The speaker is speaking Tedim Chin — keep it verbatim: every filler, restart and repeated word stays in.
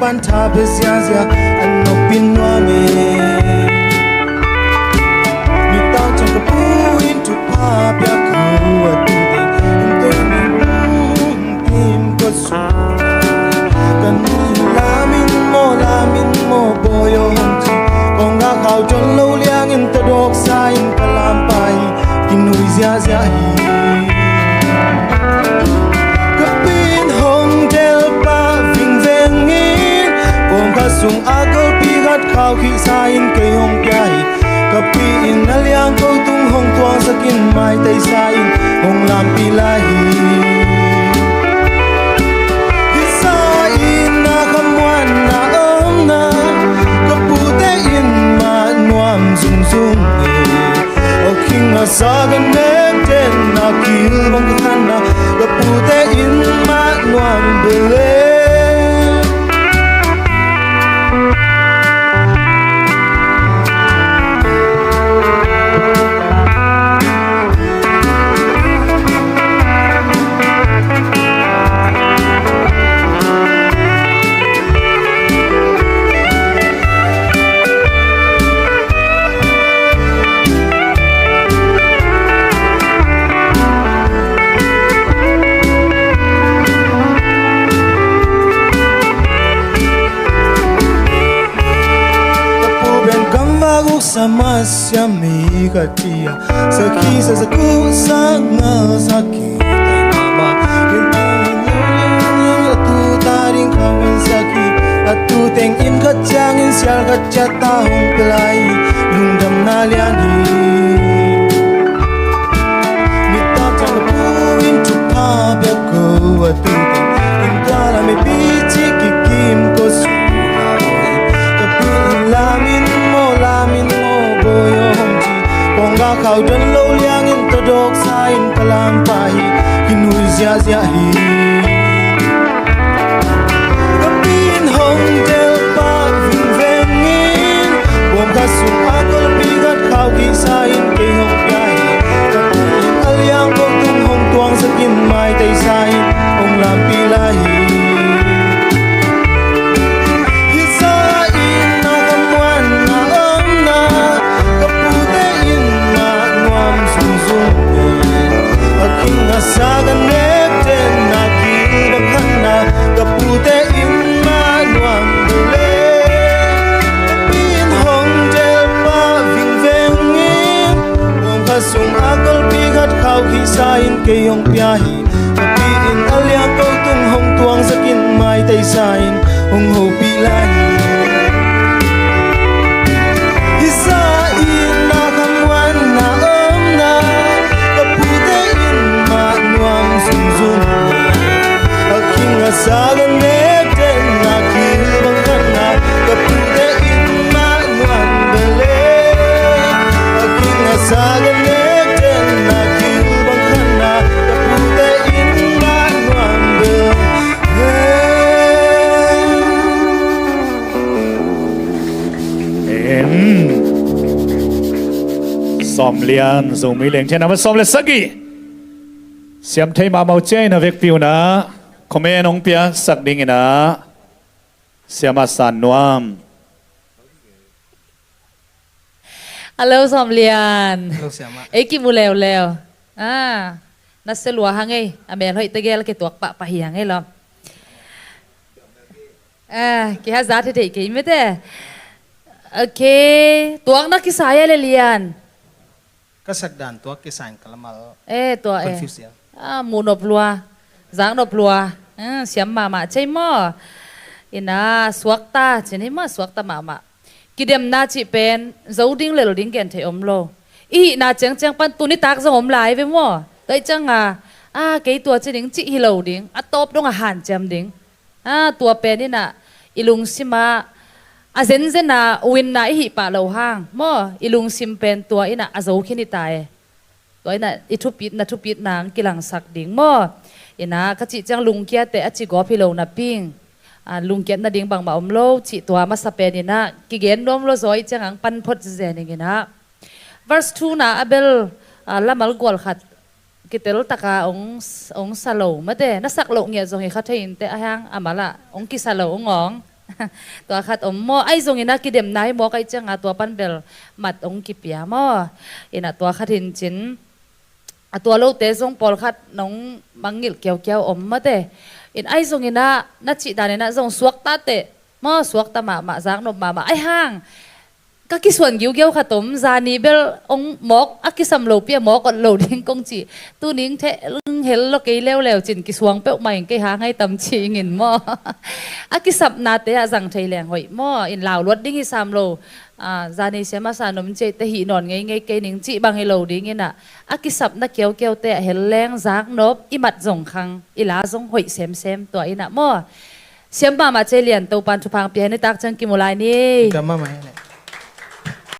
An tha pia ziazia an nopin nuam e. Nitak ciang ka pu in thupha pia ko a, tu teng in teng in kim ko sung. Ka nu in lam in maw, lam in maw, bawi aw hong ci. Kong gah khau ton lo liangin tadawk sa in ka lam pah hi. Kinui ziahziah hi. Ka pi in hong del pah vingveng in, pawmkhat sung a golpi khat khau khih sa in kei hong pia hi. Ka pi in a liang ko tung hong tuangsak in, maitei sa in hong lampi lai hi. Hih sa in na khamuanna om na, ka pute in mah nuam zungzung hi. A khing a sa ka nek ten a kil bang ka khan a, ka pute in mah nuam bel e. Ka pu pen gamvak uksa masiam mi ka ci a, sakhi sa, sa kua, sa nga, sakhi teng mama. Atu ta ding kha wan sakhi, atu teng in khat ciangin sial khat ciat ta hong pia lai, lungdamna lian hi. Nitak ciang ka pu in thupha pia ko a, tu teng in tua lam i pi ci kikim ko sung a, bawi. Ka pi in lam in maw, lam in maw, bawi aw hong ci. Kong gah khau ton lo liangin tadawk sa in ka lam pah hi. Kinui ziahziah hi. Ka pi in hong del pah vingveng in, pawmkhat sung a golpi khat khau khih sa in kei hong pia hi. Ka pi in a liang ko tung hong tuangsak in, maitei sa in hong lampi lai hi. Hih sa in na khamuanna om na, ka pute in mah nuam zungzung hi. A khing a sa ka nek ten a kil bang khan a, ka pute in mah nuam bel e. Ka pi in hong del pah vingveng in, pawmkhat sung a golpi khat khau khih sa in kei hong pia hi. Ka pi in a liang ko tung hong tuangsak in, maitei sa in hong hopih lai hi. Hih sa in na khamuanna om na, ka pute in mah nuam zungzung hi. A khing a sa ka nek ten a kil bang khan a, ka pute in mah nuam bel e. A khing a sa ka nek ten a kil bang khan a, ka pute in mah nuam bel e. Amen. Sawm lian, Zomi Lengthian a va sawm le sagih. Siam thei mahmah uh ciangin a vekpi un ah comment hong piaksak dingin ah, Siama San Nuam. Hello, Sawm Lian. Hello, Siama. Ei kimu leuleu. Ah, na se lua hang ei. A mel hoih tegel ke tuak pahpah hi hang ei lo. Ah, kiha za thei thei kei mete. Okay, tuak na kisa ya le Lian. Ka sak dan tuak kisa in ka lamal. Eh, tua eh. Confuse ya. Ah, mu nop lua. Zak nop lua. Ah, siam mahmah cei maw. Ina suakta, cin hi maw suakta mahmah. Kidemna cih pen zo ding lel ding gen thei om lo. I hihna ciangciang pan tuni tak zong om lai ve maw. Tua i cianga, ah, kei tua ci ding cih hi lo ding. A tawp dong a hanciam ding. Ah, tua pen inah i lungsimah a zenzen a winna i hih pah loh hang maw, i lungsim pen tua inah a zo khin i ta e. Tua inah i thupit, na thupit nang kilangsak ding maw. Inah ka cih ciang lungkiat teh a ci gawp hi lo napi ing. Ah, lungkiat nading bangmah om lo cih tua masa pen inah kigen nuam lo zaw i ciang ang pan phot zezen ing inah. Verse two na a bel, ah, lamal gual khat kitel taka ong, ong sa lo mate, na sak loh ngiat zong hi kha thei inteh a hiang a malah ong kisa lo ong ong. Tua khat om maw, ahi zongin a kidemna hi mawk ahih cianga tua pan bel mat hong kipia maw. Inah tua khat hi in cin, a tua lote zong pawlkhat nong mangngilh kiaukiau om mawte. In ahi zongin ah na cih danin ah zong suakta teh maw, suakta mahmah, zaknop mahmah. Ahi hang ka kisuan giugiau khat om, zani bel hong mawk, a kisam lopi a mawk awt lo ding kong cih. Tuning theh hel lo kei leuleu cin kisuang peuhmah ing, kei hang ahi tam ci ing in maw. A kisapnate ah zang thei leng hoih maw, in lau luat ding hi sam lo. Ah, zani siam a sa nom ciaite hih nawn ngeingei kei ning cih bang hi lo ding inah, a kisapna kiaukiaute ah hel leng zaknop, i mat zong khang, i la zong hoih semsem tua inah maw. Siam mahmah cei lian, Topan thupha pia hen. Nitak ciang kimu lai ni. Ka mahmah hen.